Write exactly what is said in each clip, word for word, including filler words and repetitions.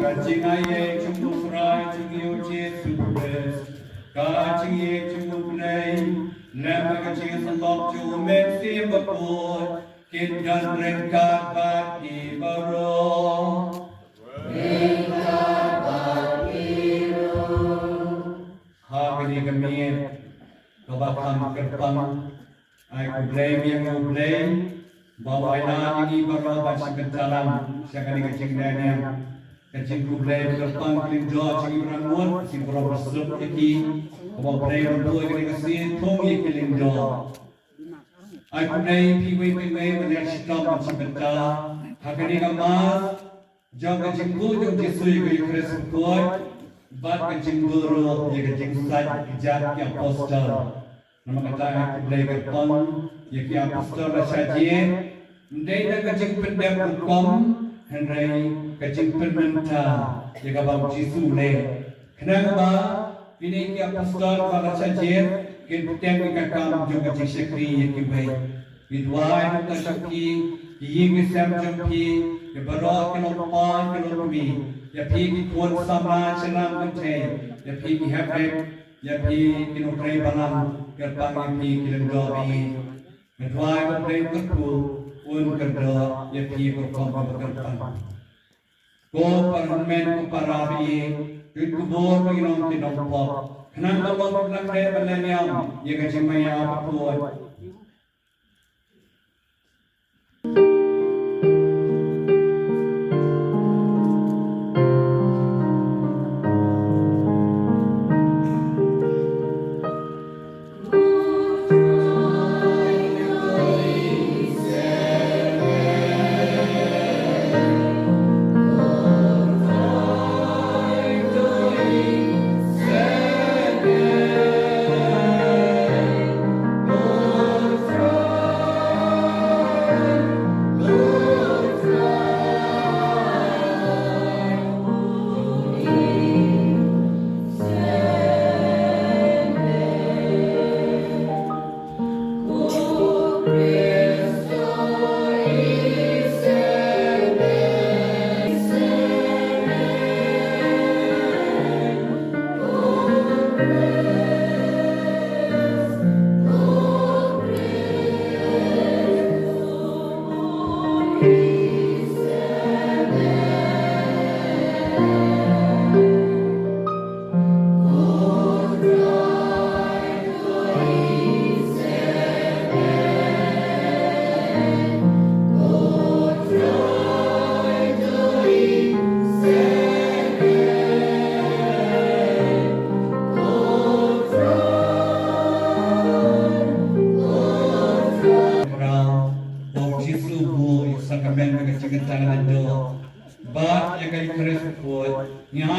Ka jingaiei jong u Trai jong ngi u Jisu Khrist, ka jingïeit jong u Blei, lem bad ka jingïasyllok jong u Mynsiem Bakhuid, kin don ryngkat bad ngi baroh. Ha kane ka miet kaba kham kyrpang, ai khublei biang ïa u Blei ba u ailad ïa ngi baroh ban shim bynta lang sha kane ka jingdie niam. Ka jingkhublei kyrpang kyrdoh jong ngi baroh, ka jingkyrpang ba suk ïa ki, kaba u Blei u buh ïa kane ka sien thung ïa ki lyngdoh. Ai khublei ïa phi uwei pa uwei ba leh shitom ban shim bynta ha kane ka Mass jong ka jingbuh jong u Jisu ïa ka Eukharist bakhuid bad ka jingbuh ruh ïa ka jingsait kjat ki apostol. Namar kata ai khublei kyrpang ïa ki apostol la shah jied, ym dei da ka jingpyndep rukom, hynrei ka jingpynmynta ïa kaba u Jisu u leh. Khnang ba kine ki apostol ba la shah jied kin pynbeit ïa ka kam jong ka jingshakri ïa kiwei. Ngi duwai na ka bynta jong phi, ki ïing ki sem jong phi, ïa baroh ki longkmie ki longkmie, ïa phi ki khun samla jong ngi kynthei, ïa phi ki hep hep, ïa phi ki nongtrei balang, kyrpang ïa phi ki lyngdoh ba ïeit. Nga duwai ba u Blei u kyrkhu, un kyrdoh ïa phi ka rukom kaba kyrpang. Ko para hynmen ko para ba ïeit, to ïeit khubor ba ngi long ki nongpop, khnang ba ngin ïoh ban leh niam ïa ka jingmaïa bakhuid.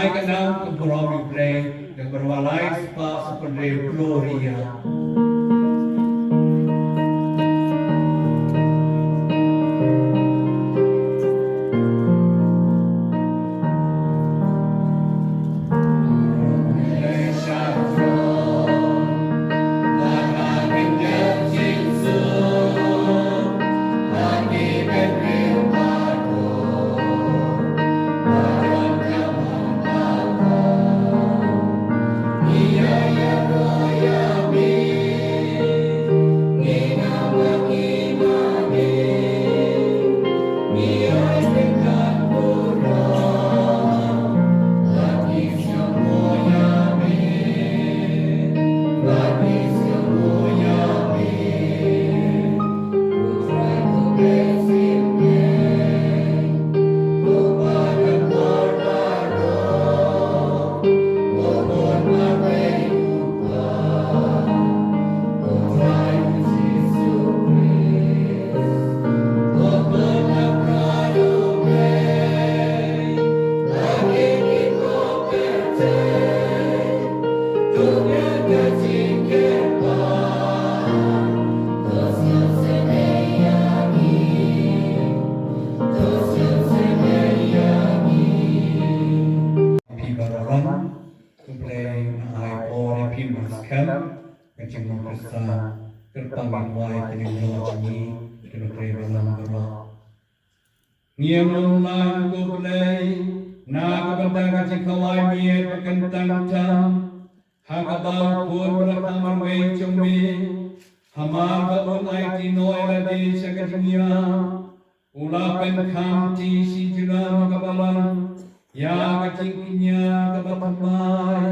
Ka nam ka burom ïa U Blei, da ka bynta lai spah spah hynriew Gloria. Phi baroh, U Blei un ai por ïa phi ban skhem ka jingmut Khristan. Kyrpang ïa u Blei, kane ka jingmut jong ngi, kane ka jingmut baroh. Ngi ïa long lang ko Blei na ka bynta ka jingkhawai miet ba kyntang tam ha kaba u Khun ba la kham marwei jong me, hamar ba un aiti noh ïa lade sha ka jingïap, u la pynkham shi junom ha ka balang ïa ka jingkñia kaba thymmai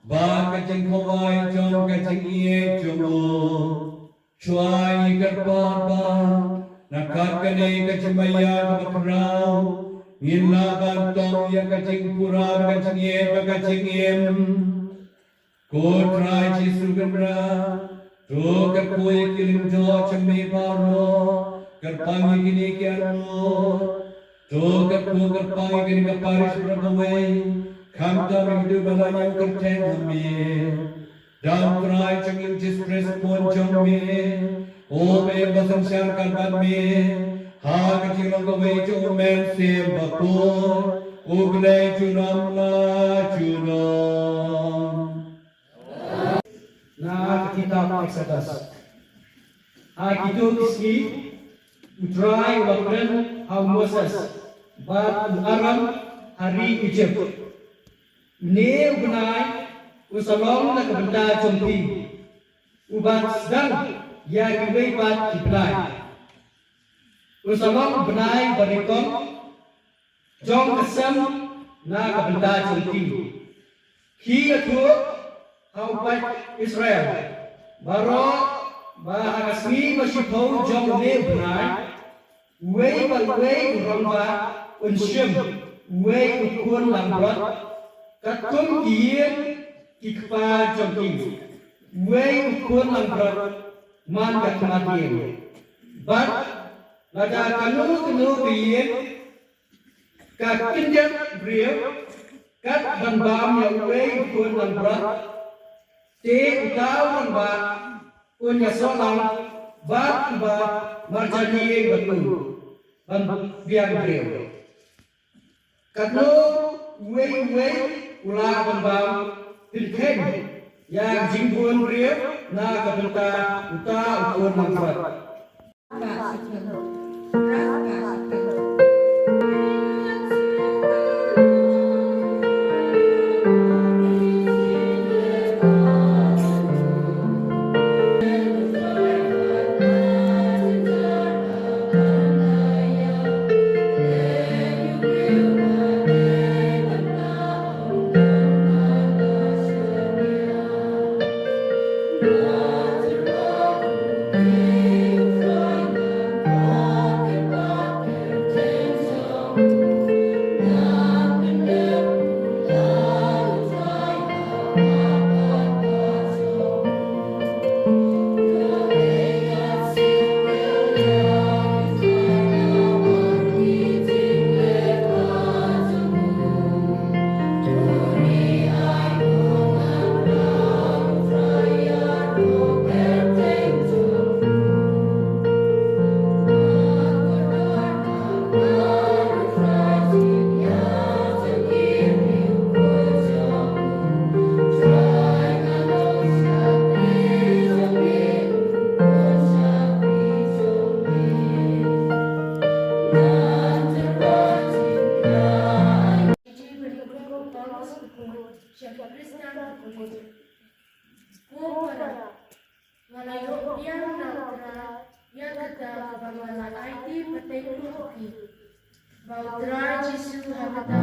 bad ka jingkhawai jong ka jingïeit jong u. Shuwa ngi kyrpad ba na kat kane ka jingmaïa kaba khraw ngin lah ban tong ïa ka jingpura ka jingïeit bad ka jingim. Ko Trai Jisu Kynrad, to kyrkhu ïa ki lyngdoh jong me baroh, kyrpang ïa kine ki arngut, to kyrkhu kyrpang ïa kane ka parish baroh kawei, khamtam ïa kitu ba la ïoh kyrteng ha me. Da u Trai jong ngi u Jisu Khrist u Khun jong me, uba ïeit ba synshar katba me, ha ka jinglong kawei jong u Mynsiem Bakhuid, U Blei junom la junom. Na ka kitab Exodus. Ha kito ki sngi, u Trai u la kren ha u Moses bad u Aaron ha ri Egypt. Une u bnai un sa long na ka bynta jong phi, u ban sdang ïa kiwei pat ki bnai. Un sa long u bnai ba nyngkong jong ka sem na ka bynta jong phi. Phi ïathuh ha u paid Israel baroh ba ha ka sngi ba shiphew jong une u bnai, uwei pa uwei u rangbah un shim uwei u khun langbrot katkum ki ïing ki kpa jong ki. Uwei u khun langbrot man ka khmat ïing. Bad lada kano kano ka ïing ka kyndit briew kat ban bam ïa uwei u khun langbrot, te uta u rangbah un ïasoh lang bad uba marjan ïing bad u ban biang briew. Katno uwei uwei u lah ban bam, pynkheiñ ïa ka jingbun briew na ka bynta uta u khun langbrot. Sha ka Khristan ka kulit. Ko para, nga la ïoh biang na u Trai ïa kata kaba nga la aiti pateng ruh ha phi. Ba u Trai Jisu ha kata.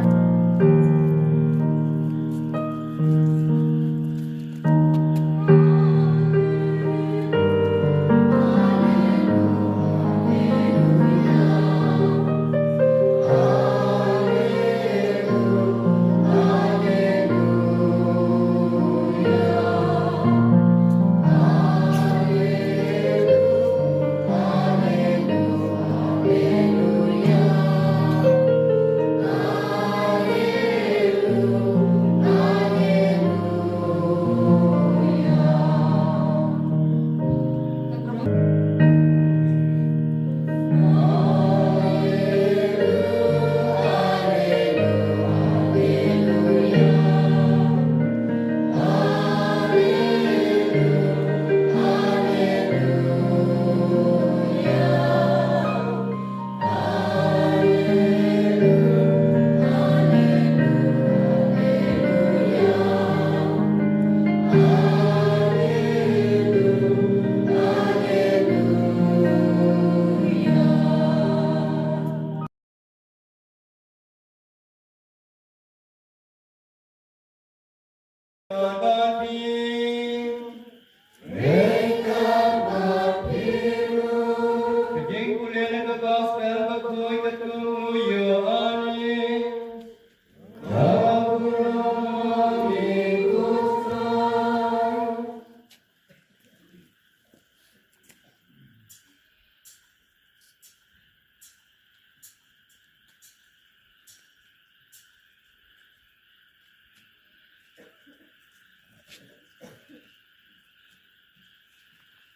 Ka jingpule na ka gospel bakhuid katkum u Ïoannis.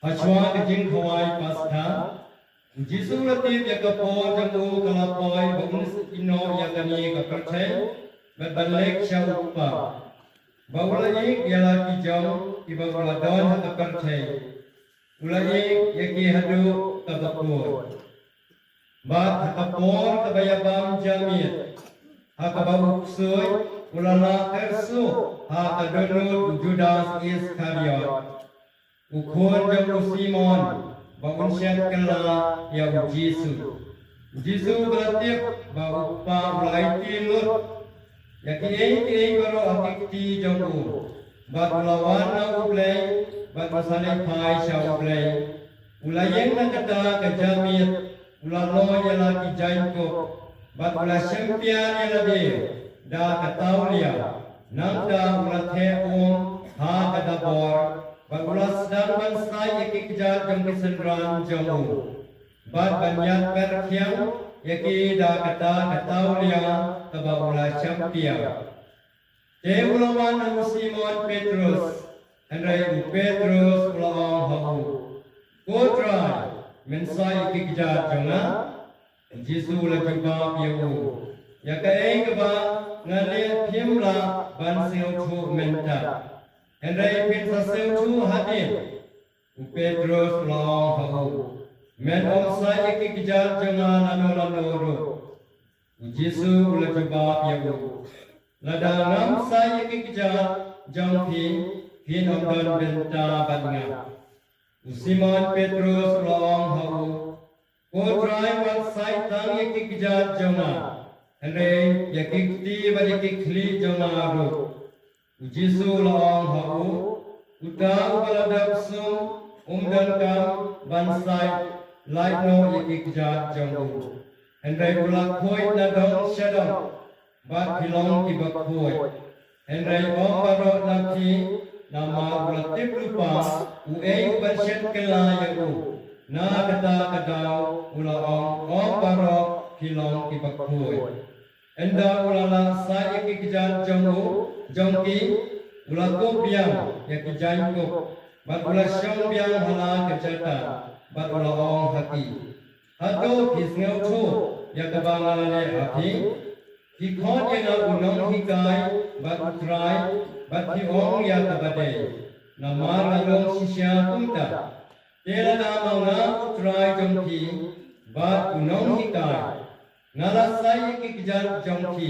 Hashwa ka jingkhawai Paskha, u Jisu u la tip ïa ka por jong u ka la poi ba un sa ïehnoh ïa kane ka pyrthei bad ban leit sha u Kpa. Ba u la ïeit ïa la ki jong kiba u la don ha ka pyrthei. U la ïeit ïa ki haduh kaba kut. Bad ha ka por kaba ïabam jamiet, ha kaba u ksuid u la lah kyrsuh ha ka dohnud u Judas Iskariot, u khun jong u Simon, ba un shet kylla ïa u Jisu. U Jisu u la tip ba u Kpa u la aiti lut ïa kiei kiei baroh ha ki kti jong u. Bad u la wan na U Blei bad u sa leit phai sha U Blei. U la ïeng na kata ka jamiet, u la loi ïa la ki jaiñkup bad u la shemphang ïa lade da ka tawlia. Nangta u la theh um ha ka dabor bad u la sdang ban said ïa ki kjat jong ki synran jong u bad ban ïaid pyrkhiang ïa ki da kata ka tawlia kaba u la shemphang. Te u la wan ha u Simon Petrus, hynrei u Petrus u la ong ha u, Ko Trai, men said ïa ki kjat jong nga? U Jisu u la jubab ïa u, Ïa kaei kaba nga leh phim lah ban sngewthuh mynta, hynrei phin sa sngewthuh hadien. U Petrus u la ong ha u, Men ym said ïa ki kjat jong nga lano lano ruh. U Jisu u la jubab ïa u, Lada ngam said ïa ki kjat jong phi, phin ym don bynta bad nga. U Simon Petrus u la ong ha u, Ko Trai, wat said tang ïa ki kjat jong nga, hynrei ïa ki kti bad ïa ki khlieh jong nga ruh. U Jisu u la ong ha u, Uta uba la dep sum um donkam ban said lait noh ïa ki kjat jong u. Hynrei u la khuid na dong sha dong, bad phi long kiba khuid. Hynrei ym baroh na phi, namar u la tip lypa uei uban shet kylla ïa u. Na kata ka daw u la ong, Ym baroh phi long kiba khuid. Ynda u la lah said ïa ki kjat jong u, jong ki, u la kup biang ïa ki jaiñkup, bad u la shong biang ha la ka jaka, bad u la ong ha ki, Hato phi sngewthuh ïa kaba nga la leh ha phi? Phi khot ïa nga u nonghikai bad u Trai, bad phi ong ïa kaba dei, namar nga long shisha kumta. Te lada ma nga u Trai jong phi bad u nonghikai, nga la said ïa ki kjat jong phi.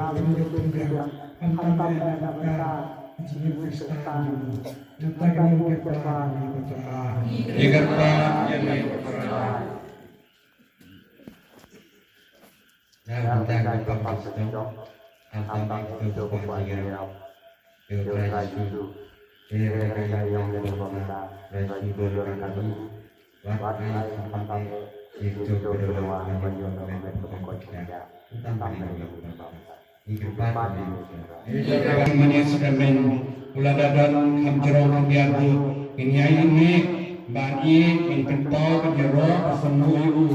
pynjah pynjah, khamtam eh na ka bynta ka jingim Khristan jong u. Nangta kane ngi kyrpad ïa me ko Trai. Ngi kyrpad ïa me ko Trai. Nangta ka jingpang ka jingpang, nangta ka jingpang ka jingpang. Ïa u Trai Jisu. Ïa ka jingïong ka jingpang, Trai Jisu, ka jingpang. Wat ai khamtam eh, ïa u jong ka dawa ban ïoh ka met ka pyrkhat. Nangta ka jingpang. Ngi kyrpad ïa me. Ïa ka New Testament, u la da don kham jrong kham biang ruh. Ngin ïa ïeng, ban ïeng, ban pynpaw, ban ïaroh, ban samla ïa u.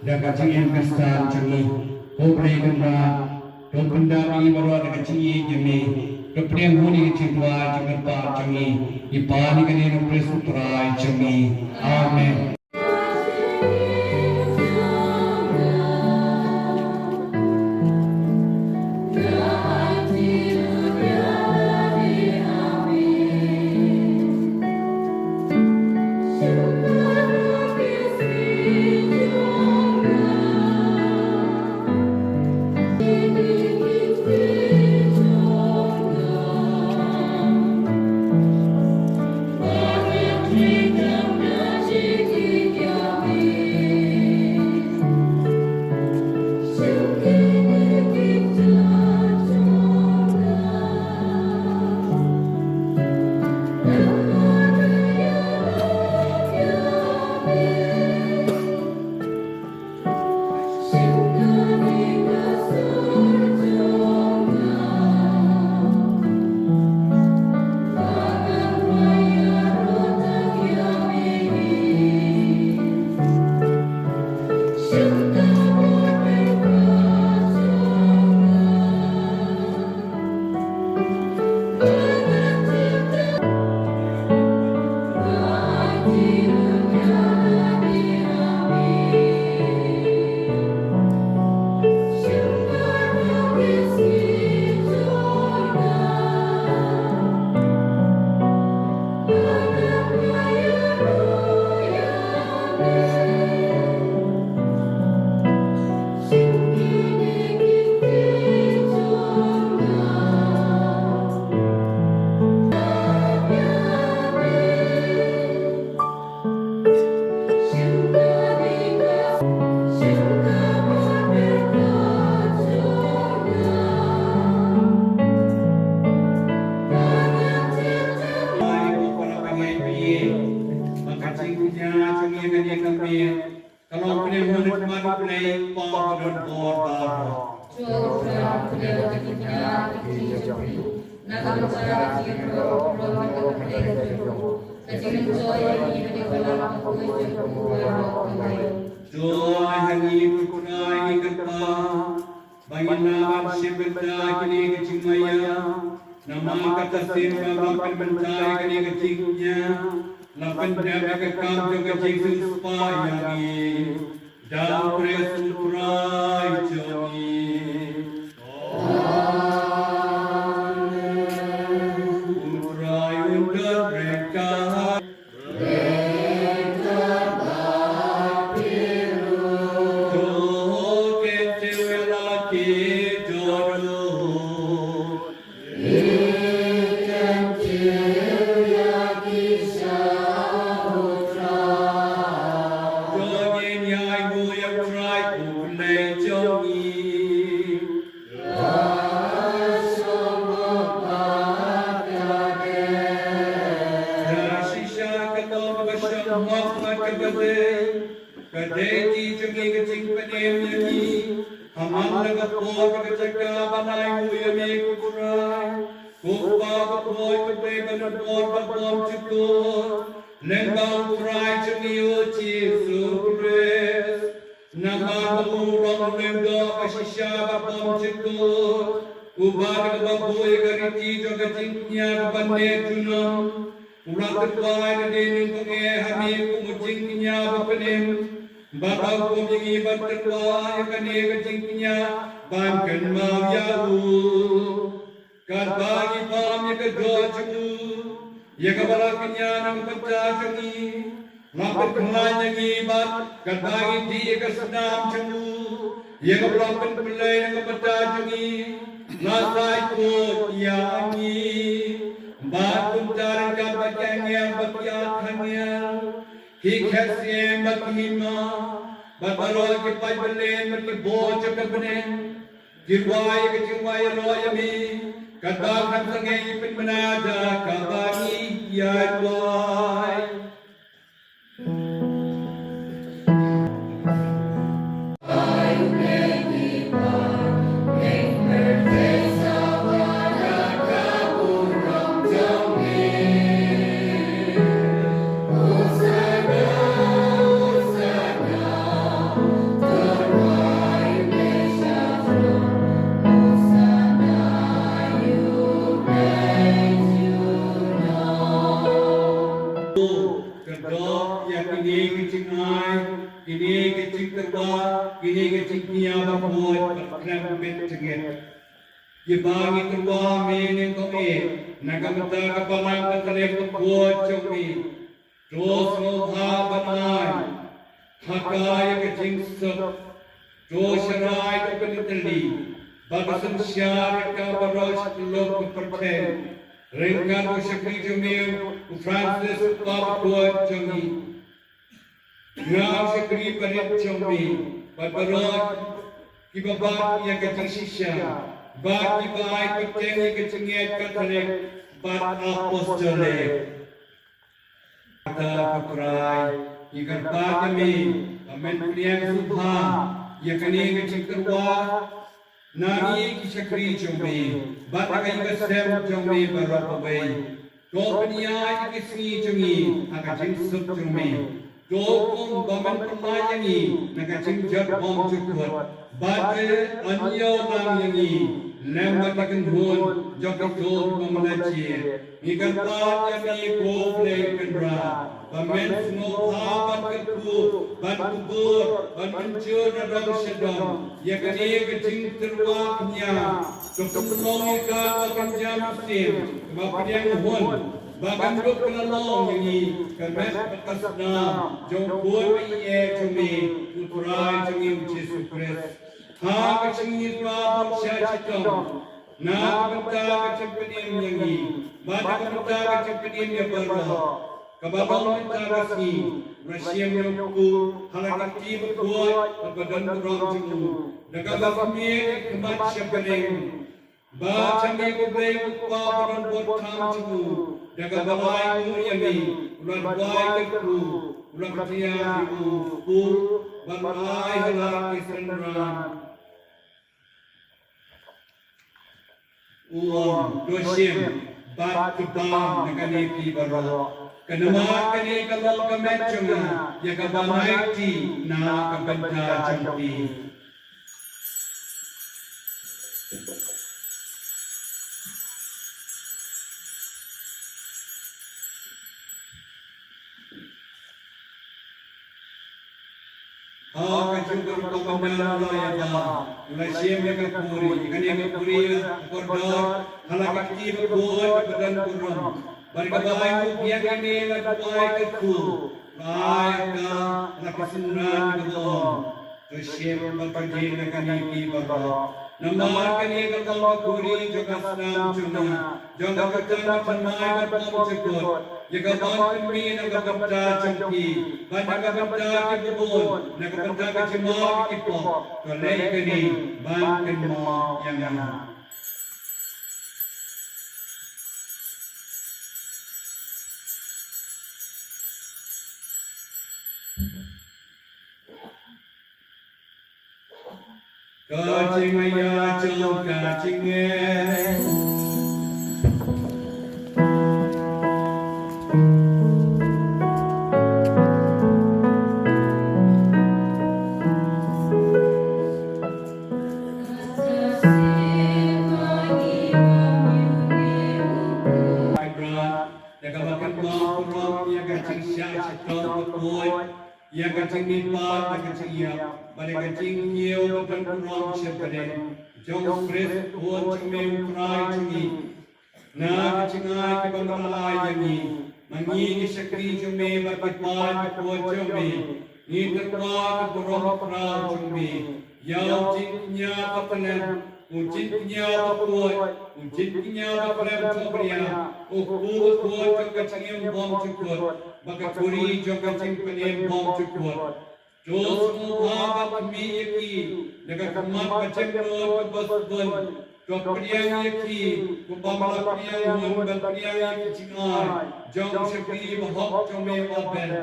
Da ka jingim Khristan jong ngi. Ko Blei kynrad, to pyndap ïa ngi baroh da ka jingïeit ïa me. To pdiang ïa ka jingduwai jingkyrpad jong ngi. Ngi pan ïa kane ha u Khrist u Trai jong ngi. Amen. Jong ngi, ko Trai, ngi kyrpad ba ngin nang ban shim bynta kine ki jingmaïa, namar kata shisien ba ngi pynbynta ïa kine ki jingkñia, la pyndep ïa ka kam jong ka jingsiewspah ïa ngi. Da U Khrist U Trai jong ngi. Amen. U Trai un don ryngkat. To, kin siew ïa la ki dohnud. Ka dei ka jingpynim ïa ngi ha man la ka por bad ka jaka ban ainguh ïa me, ko Trai, ko Kpa bakhuid, ko Blei baroh bad bymjukut, lyngba U Trai jong ngi U Jisu Khrist. Namar ba u long u lyngdoh ba shisha bad bymjukut, uba da kaba buh ïa ka riti jong ka jingkñia kaba neh junom, u la tyrwa ïa lade nyngkong eh ha me kum u jingkñia ba pynim, bad ba u hukum ïa ngi ban tyrwa ïa kane ka jingkñia ban kynmaw ïa u. Katba ngi bam ïa ka doh jong u, ïa kaba la kñia na ka bynta jong ngi, la pynkhlaiñ ïa ngi, bad katba ngi dih ïa ka snam jong u, ïa kaba la pynpyllait na ka bynta jong ngi, la saikut ïa ngi. Bad kumta ryngkat bad ki angel bad ki archangel, ki khet syiem bad ki hima, bad baroh ki paidbah bad ki bor jong ka bneng, ki rwai ïa ka jingrwai ïaroh ïa me, katba kham sangeh ngi pynbna da kaba ngi ïaid rwai. Kyrdoh ïa kine ki jingai, kine ki jingtyrwa, kine ki jingkñia bakhuid bad khlem bit jingit, kiba ngi tyrwa me nyngkong eh na ka bynta ka Balang Katholik bakhuid jong me. To sngewbha ban ai ha ka ïa ka jingsuk. To sharai, to pyntylli bad to synshar ïa ka baroh shi tylli ka pyrthei ryngkat u shakri jong me u Francis, u kpa bakhuid jong ngi. Nga u shakri barit jong me, bad baroh kiba bat ïa ka jingshisha, bad kiba ai pateng ïa ka jingngeit Katholik bad Apostolik. Kata, ko Trai, ngi kyrpad ïa me ba men pdiang sngewbha ïa kane ka jingtyrwa na ngi ki shakri jong me bad na ka ïing ka sem jong me baroh kawei. To pynïaid ïa ki sngi jong ngi ha ka jingsuk jong me. To kum ba men pynlait ïa ngi na ka jingjot bymjukut, bad to aïu lang ïa ngi lem bad ki kynhun jong kito kiba ym la jied. Ngi kyrpad ïa me, ko Blei Kynrad, ba men sngewbha ban kyrkhu, ban kubur, ban mynjur na dong sha dong ïa kane ka jingtyrwa kñia. To pynlong ïa ka ba kan jam mynsiem, kaba pdiang hun, ba kan dup ka la long ïa ngi ka met bad ka snam jong U Khun baieit jong me, U Trai jong ngi U Jisu Khrist. Ha ka jingïaroh sha shitom, na ka bynta ka jingpynim ïa ngi bad na ka bynta ka jingpynim ïa baroh, kaba long mynta ka sngi, u la shim ïa u kpu ha la ka kti bakhuid bad ba don burom jong u, da kaba khmih ïa ka khmat sha bneng. Bad sha me, ko Blei, ko Kpa badonbor tham jong u, da kaba la ainguh ïa me, u la duwai kyrkhu, u la pdiang ïa u kpu, bad u la ai ha la ki synran. U ong, to shim bad to bam na kane phi baroh, ka namar kane ka long ka met jong nga ïa kaba ngai kti na ka bynta jong phi. Ha ka jong ka rukom bynta u la ïa bam, u la shim ïa ka puri, kane ka puri ka kordor ha la ka kti bakhuid ka ba don burom. Bad kaba ai u biang ïa kane la duwai kyrkhu, la ai ka la ka synran kaba ong, to shim bad to dih na kane phi baroh. Namar kane ka long ka puri jong ka snam jong nga, jong ka kyrteng thymmai bad bymjukut, ïa ka ban pynmih na ka bynta jong phi bad na ka bynta kiba bun, na ka bynta ka jingma ki pop. To leh kane ban kynmaw ïa nga. Ka jingïaid jong ka jingngeit. Ai bra, da kaba kynmaw burom ïa ka jingshah shitom bakhuid, ïa ka jingmihpat da ka jingïap, bad ïa ka jingkiew ba don burom sha bneng jong u Khrist u Khun jong me u Trai jong ngi. Na ka jingai kaba me la ai ïa ngi, ma ngi ki shakri jong me bad ki paid bakhuid jong me, ngi tyrwa ka burom khraw jong me ïa u jingkñia ba pynlem, u jingkñia bakhuid, u jingkñia ba pynlem thohbria, u kpu bakhuid jong ka jingim bymjukut bad ka puri jong ka jingpynim bymjukut. To sngewbha ban khmih ïa ki da ka khmat ka jingmut kaba sbun. To pdiang ïa ki kumba me la pdiang hun ban pdiang ïa ki jingai jong u shakri bahok jong me u Abel.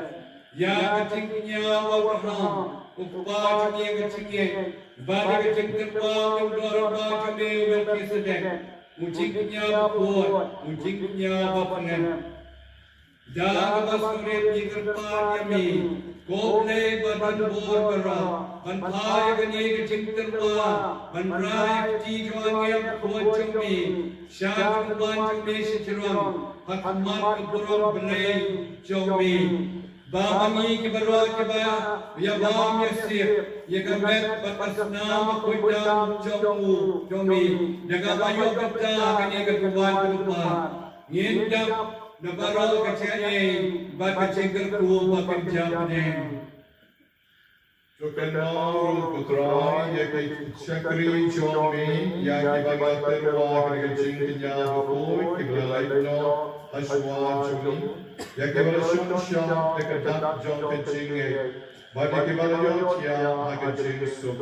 Ïa ka jingkñia u Abraham, u kpa jong ïa ka jingngeit, bad ïa ka jingtyrwa u Dor ba jong me u Melkisedek, u jingkñia bakhuid, u jingkñia ba pynlem. Da kaba sngewrit ngi kyrpad ïa me, ko Blei ba don bor baroh, ban phah ïa kane ka jingtyrwa ban rah ïa ka kti jong u angel bakhuid jong me sha ka kyrdan jong me shajrong, ha khmat ka burom Blei jong me. Ba ma ngi ki baroh kiba ïa bam ïa sip ïa ka met bad ka snam bakhuid tam jong u, jong me, da kaba ïoh kata kane ka duwan ka lypa, ngin dap na baroh ka jingaiei bad ka jingkyrkhu ba kynja bneng. To kynmaw ruh ko Trai ïa ki shakri jong me, ïa kiba la tyrwa ha ka jingkñia bakhuid, kiba la leit noh ha shuwa jong me, ïa kiba la shon shah da ka dak jong ka jingngeit, bad ïa kiba la ïohthiah ha ka jingsuk.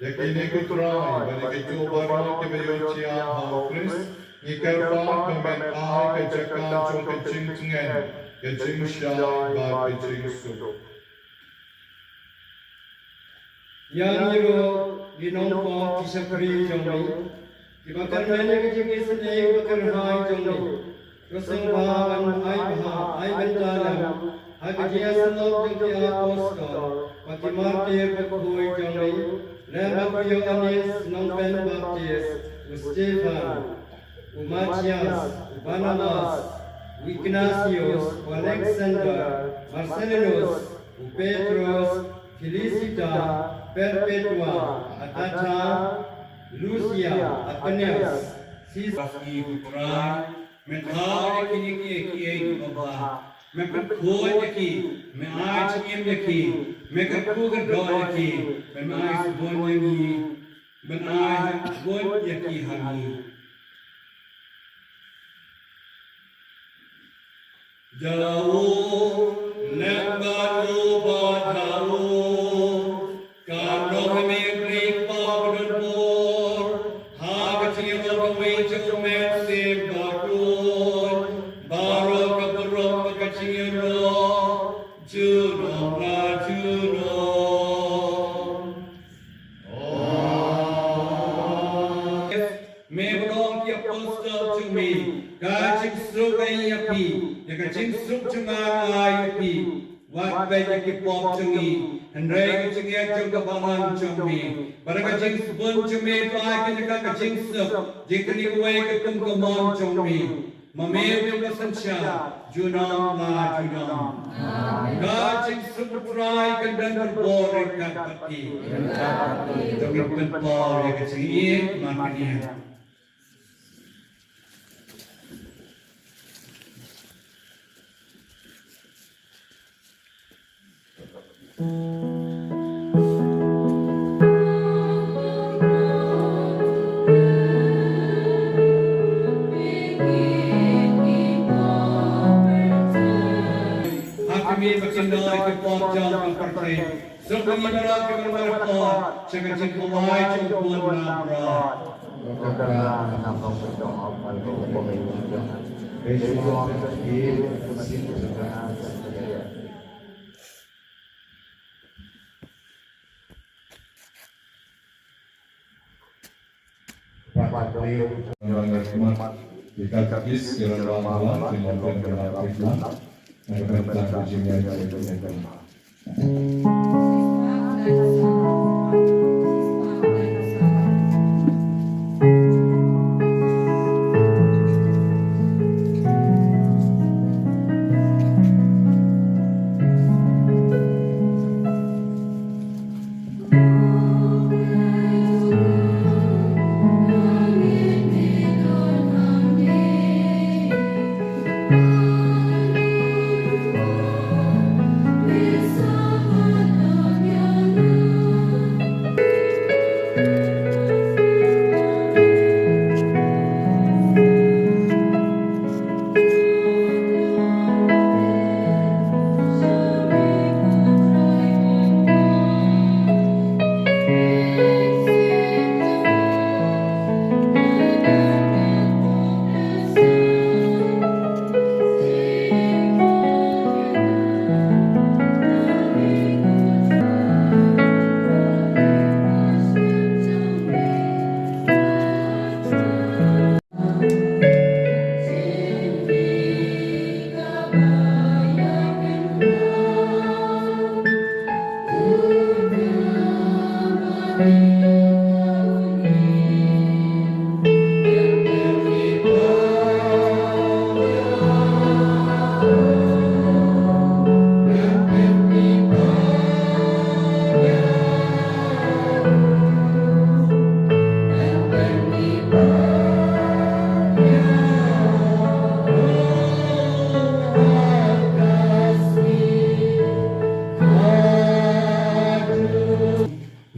Ïa kine ko Trai bad ïa kito baroh kiba ïohthiah ha u Khrist, ngi kyrpad ba men ai ka jaka jong ka jingtngen, ka jingshai bad ka jingsuk. Ïa ngi ruh ki nongpop ki shakri jong me, kiba kyrmen ïa ka jingisynei ba kyrhai jong me, to sngewbha ban ai bha, ai bynta lem ha ka jingïasyllok jong ki apostol bad ki martir bakhuid jong me, lem bad u Ïoannis Nongpynbaptis, u Stephan, u Matthias, u Barnabas, u Ignatius, u Alexander, Marcellinus, u Petrus, Felicita, Perpetua, Agatha, Lucia, Apenias, Sis-, Bas ngi ko Trai, men thaw ïa kine kiei kiei kiba bha, men pynkhuid ïa ki, men ai jingim ïa ki, men kyrkhu kyrdoh ïa ki, men ai sbun ïa ngi, men ai sbun ïa ki ha ngi. Dau lem bad u ba dau, ka rong ha me bri kpa ba don bor, ha ka jingïaroh kawei jong u Mynsiem Bakhuid, baroh ka burom bad ka jingïaroh junom la junom. Me ba long ki apostol Ka jingsuk ïa phi, ïa ka jingsuk jong nga nga ai ïa phi. Wat peit ïa ki pop jong ngi, hynrei ka jingngeit jong ka balang jong me. Bad ka jingsbun jong me to ai kane ka, ka jingsuk, jingkyrkhu kawei ka kum ka mon jong me. Ma me u ïoh ka synshar junom la junom. Ka jingsuk U Trai kan don bor ryngkat bad phi. To ngin pynpaw ïa ka jingïeit markylliang. Ha khmih ba kin don ki pop jong ka pyrthei. Sngewbha ngi baroh kin ïa pop sha ka jingkhawai jong U Khun Nongpynim.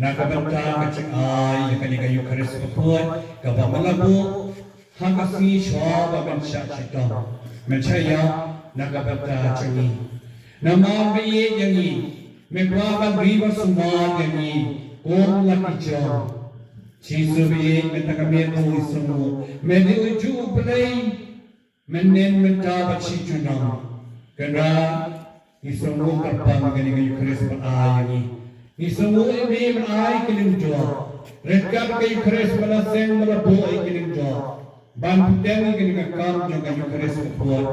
Na ka bynta ka jingai ïa kane ka Eukharist bakhuid kaba me la buh ha ka sngi shuwa ba men shah shitom, men shah ïap na ka bynta jong ngi. Namar me ïeit ïa ngi, me kwah ban ri ban sumar ïa ngi kum la ki jong. Jisu baieit, mynta ka miet ngi sngewnguh me dei ujuh U Blei. Mynnin mynta bad shi junom. Kynrad ngi sngewnguh kyrpang ïa kane ka Eukharist ba ai ïa ngi. Ngi sngewnguh ïa me ban ai ki lyngdoh. Ryngkat ka Eukharist ba la seng ba la buh ïa ki lyngdoh ban bteng ïa kane ka kam jong ka Eukharist bakhuid.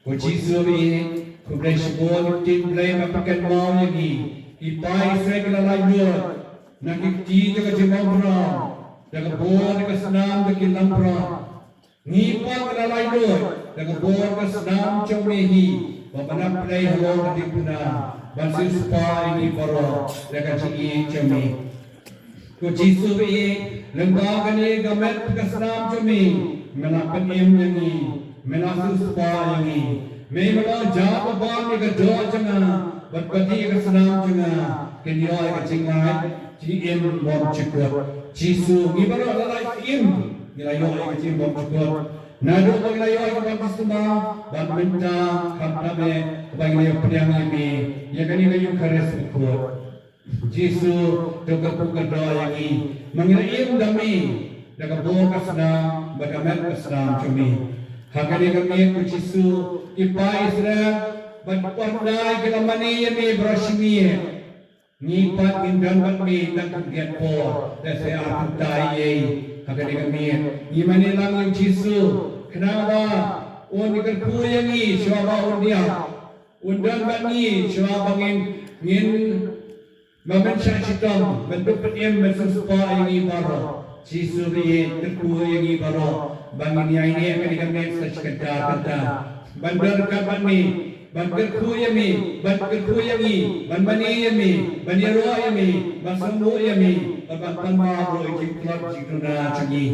Ko Jisu baieit, khublei shibun ïa ka ktien Blei ba phi kynmaw ïa ngi. Ki paid Israel ki la laitluid na ki kti jong ka jingbymraw, da ka bor da ka snam da ki langbrot. Ngi pat ngi la laitluid da ka bor ka snam jong me hi, ba me la pynleit halor ka diengphna ban siewspah ïa ngi baroh da ka jingïeit jong me. Ko Jisu baieit, lyngba kane ka met ka snam jong me, me la pynim ïa ngi, me la siewspah ïa ngi. Me me la jah ba bam ïa ka doh jong nga bad ba dih ïa ka snam jong nga, kin ïoh ïa ka jinglait jingim bymjukut. Jisu, ngi baroh la lait im, ngi la ïoh ïa ka jingim bymjukut. Naduh ba ngi la ïoh ïa ka baptisma bad mynta, khamtam eh ba ngi la ïoh pdiang ïa me ïa kane ka Eukharist bakhuid. Jisu, to kyrkhu kyrdoh ïa ngi, ma ngi la im da me da ka bor ka snam bad ka met ka snam jong me. Ha kane ka miet ko Jisu, ki paid Israel bad ki khynnah ki la mane ïa me baroh shi miet. Ngi pat ngin don bad me tang khyndiat por, lehse ar kynta ei ei. Ha kane ka miet ngi mane lang ïa u Jisu, Naba un kyrkhu ïa ngi shuwa ba un ïap, un don bad ngi shuwa ba ngin, ngin ba men shah shitom, men dup pynim, men sngewspah ïa ngi baroh. Jisu, ba ïeit, kyrkhu ïa ngi baroh ba ngin ïaineh kane ka met sa shi kynta kynta, ban don ryngkat bad me, ban kyrkhu ïa me, ban kyrkhu ïa ngi, ban mane ïa me, ban ïaroh ïa me, ban sngewthuh ïa me, ban, ban pan map ruh ïa ki jingtlot jingduna jong ngi.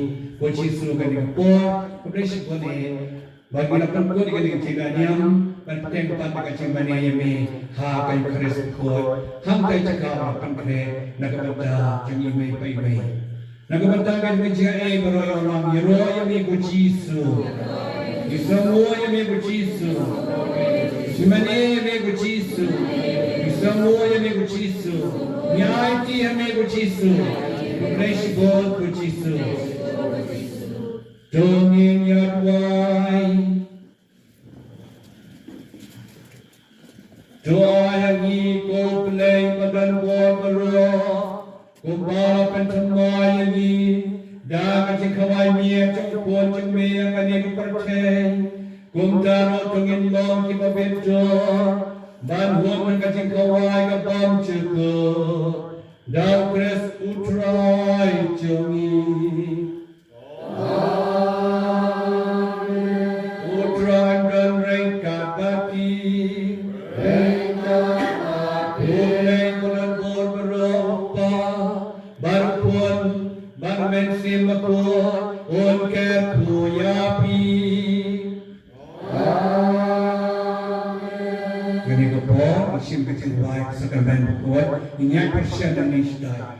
Ko Jisu, kane ka por khublei shibun eh ba ngi la pynkut ïa kane ka jingdon niam ban bteng pat da ka jingmane ïa me ha ka Eukharist bakhuid, hangta ka jaka ba la pynkhreh na ka bynta jong i mei pa i mei. Na ka bynta ka jingaiei baroh, ïa u nang ïaroh ïa me ko Jisu. Ngi sngewthuh ïa me ko Jisu. Ngi mane ïa me ko Jisu. Ngi sngewthuh ïa me ko Jisu. Ngi aiti ha me ko Jisu. Khublei shibun ko Jisu. To ngin ïa duwai. To ai ha ngi ko U Blei ba don bor baroh, kumba la pynthymmai ïa ngi da ka jingkhawai miet jong u Khun jong me ha kane ka pyrthei. Kumta ruh to ngin long kiba bit dur ban hun ha ka jingkhawai ka bymjukut da U Khrist U Trai jong ngi. Amen. U Trai un don ryngkat bad phi. Ryngkat bad phi. U Blei ba don bor baroh, U Kpa bad U Khun bad U Mynsiem Bakhuid, un kyrkhu ïa phi. Amen. Kane ka por, ngin shim ka jingrwai ka Sakramen Bakhuid, ngin ïaid pyrshah nangne shatai.